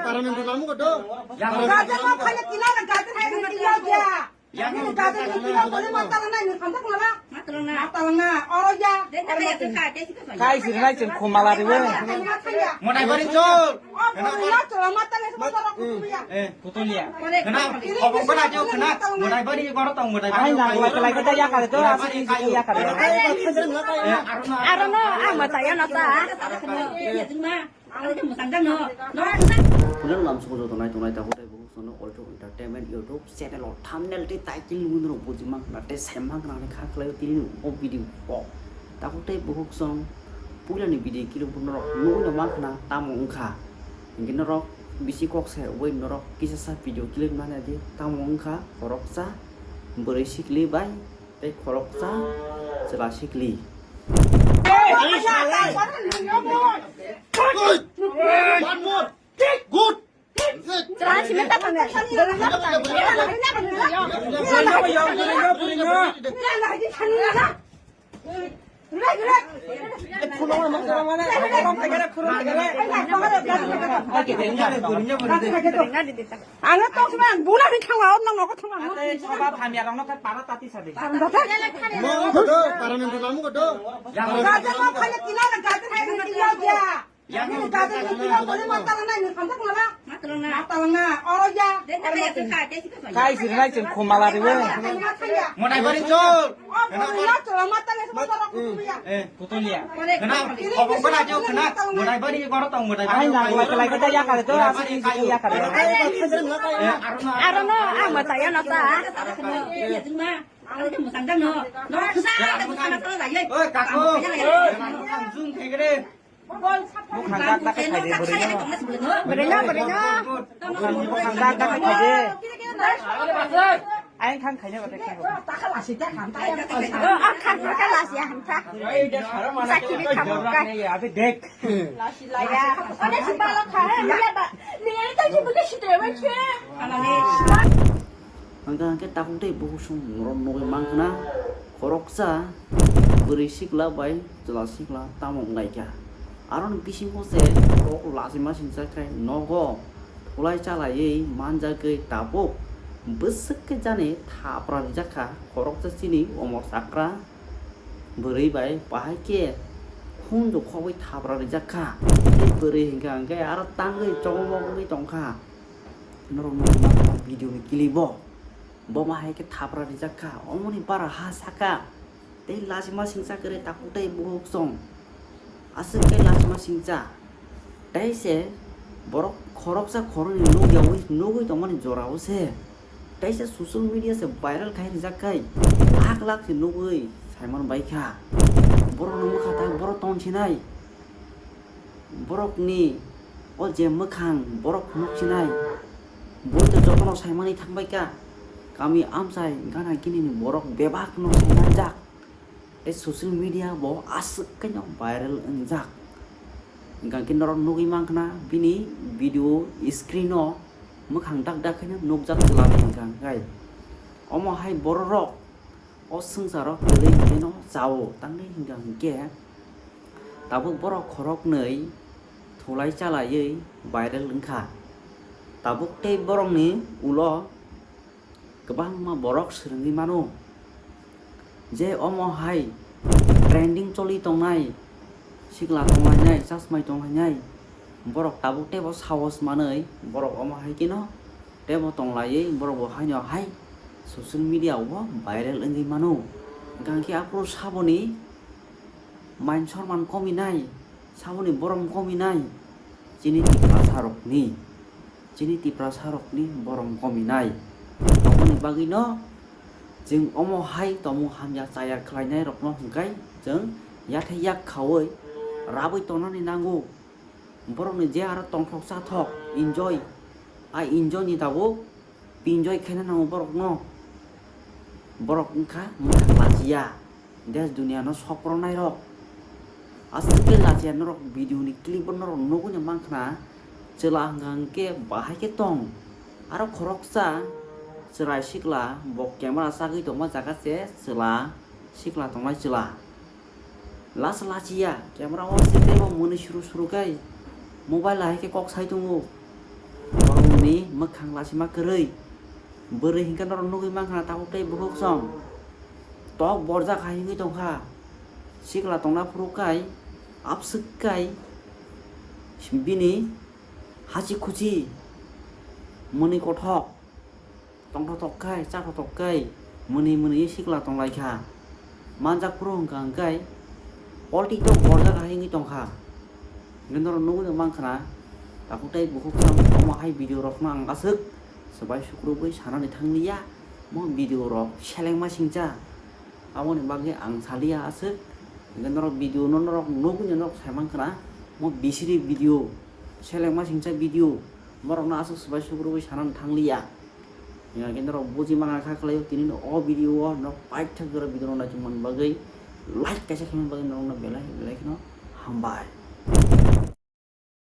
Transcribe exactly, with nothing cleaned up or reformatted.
Parliament lamu ko do. Gajak ko khale tina na gajak hai ni ya ya. Yang ni gajak ni tina ko ma tala na ni khamta kala. Ma tala na. Ma tala na. Oro ya. Kai sir nai chen khumala riwe. Monai bari chol. Oh, ya chol ma tala ma tala. Eh. Putulia. Kena, obong kena jauh kena. Monai bari goro tong, monai bari. Ai, nang lai lai kita ya kare to, asli ya kare. Aro no, ah, mata ya nata. Pulang lam suku joto nai tonai tahu tei buku sono Ultra Entertainment YouTube channel o thumbnail tei title nungwi nung buji mang na tei semang nang kha khlai tini o video o. Takhuk tei bukhuk song puilani video kilo norok nugwi no mankha na tamo wngkha. Hinkhe norok bisi kok se ui norok kisa sa video clip nana di tamo wngkha khoroksa bwrwi sikli bai tei khoroksa chwla sikli. One more. Good. Ang to sma bula ni thangwa, ot nang nogo thangwa. Ate soba phamya rokno khe para tati sadi. Mo ko do, para ni lamu ko do. Gajak ko khale tina na gajak hai ni ya ya. Yang ni gajak ni tina ko ni ma tala nai ni khamta kala. Ma tala na. Ma tala na. Oro ya. Kai sir nai chen khumala riwe. Monai bari chol. Oh, ya chol ma tala ma tala. Eh. Putulia. Kena, obong kena jauh kena. Monai bari goro tong, monai bari. Ai, nang lai lai kita ya kare to, asli ya kare. Aro no, ah, mata ya nata. Oi, kako. Zoom kegre. Bukhang dak dak khai de, bwrwi no. Bwrwi no, bwrwi no. Bukhang dak dak khai de. Ayang khang khaina batai khe. Oh, ah, khang kha lasi ya, hamkha. Sakhi bi kham ka. Abi dek. Lasi laya. Ane si bala kha, he, niya ba. Niya ta ji buka si te ba khe. Hingke hingke takhuk tei bukhuk song norok nugwi mankha na khoroksa bwrwi sikla bai chwla sikla tamo wnglaikha. Aroni bisingo se borok lachima singcha khe nogo thulai chalaiwi manjagwi tabuk bwswk khe jani thapra rijak kha khoroksa chini omo chakra bwrwi bai bahai khe khunju khobwi thapra rijak kha. Tei bwrwi hingka hingke aro tangwi chongmok wngwi tongkha. Norok nugwi mankha video ni clip o. Bo ma hai khe thapra rijak kha. Omoni bara ha saka. Tei lachima singcha kwrwi takhuk tei bukhuk song. Aswk khe lachima singcha. Tei se borok khoroksa khoroknwi nukyawi nugwi tongmani jora o se. Tei se social media se viral khai rijak khai. Lakh lakh se nugwi saiman bai kha. Borok no mwkha tak borok tong sinai. Borokni o je mwkhang borok phunuk sinai, boi to jotono saimani thangbai kha. Kami amchai gana gini ni borok bebak no saimanjak. Tei social media bo aswk khe no viral wngjak. Hingkha khe norok nugwi mankha na bini video screen o mwkhang dak dak khe no nukjak chwla hingkha hingkhai. Omo hai borok rok o swngcharo kwrwi hwnkhe no chao, tamni hwnkha hwnkhe tabuk borok khoroknwi thulai chalaiwi viral wngkha. Tabuk tei borokni ulo kwbangma borok swrwngwi mano je omo hai trending choli tongnai, sikla tonglainai, chasmai tonglainai, borok tabuk teibo sahos manwi borok omo hai kheno teibo tonglaiwi borok bo haino hai social media o viral wngwi mano. Hingkha khe aphuru saboni man sorman kominai, saboni borom kominai, chini Tiprasa rokni, chini Tiprasa rokni borom kominai. Aboni bagwino chwng omo hai tomung hamya chaya khlainai rokno hwnkhe chwng yathai yak khaui rabwi tongnani nango. Borokni je aro tongthok chathok enjoy, a enjoy ni tabuk enjoy khaina nango borokno. Borok wngkha mwkhang lachiya, desh duniya no sok rwnai rok. Aswk khe lachiya norok video ni clip o norok nugwi no mankha na, chwla hwnkha hwnkhe bahai khe tong. Aro khoroksa chwrai sikla bo camera chagwi tongma jaga se chwla sikla tongnai chwla. Last lachiya, camera o se teibo mwnwi suru suru khe mobile hai khe kok sai tongo. ni mwkhang lasima kwrwi. Bwrwi hinkhe norok nugwi mankha na takhuk tei bukhuk song. Tok borjak hai wngwi tongkha. Sikla tongna phuru kai, abswk kai, bini hachi khuchi, mwnwi kothok, tongthotok kai, chathotok kai, mwnwi mwnwi sikla tonglaikha. Manjak phuru hwnkha hwnkhe, polti tok borjak hai wngwi tongkha. Hinkhe norok nugwi mankha na, takhuk tei bukhuk song omo hai video rokno ang aswk swbai sukrubwi sanani thangliya, mo video rok selengma singcha. Aboni bagwi ang saliya aswk. Hinkhe norok video no norok nugwi norok saimankha na, mo bisiri video, selengma singcha video, borokno aswk swbai sukrubwi sanani thangliya. Hinkhe norok buji mangna kha khlaio, tini no o video o norok paithak jora video no naichukmani bagwi, like kaisa khaimani bagwi norokno belai belai kheno hambai.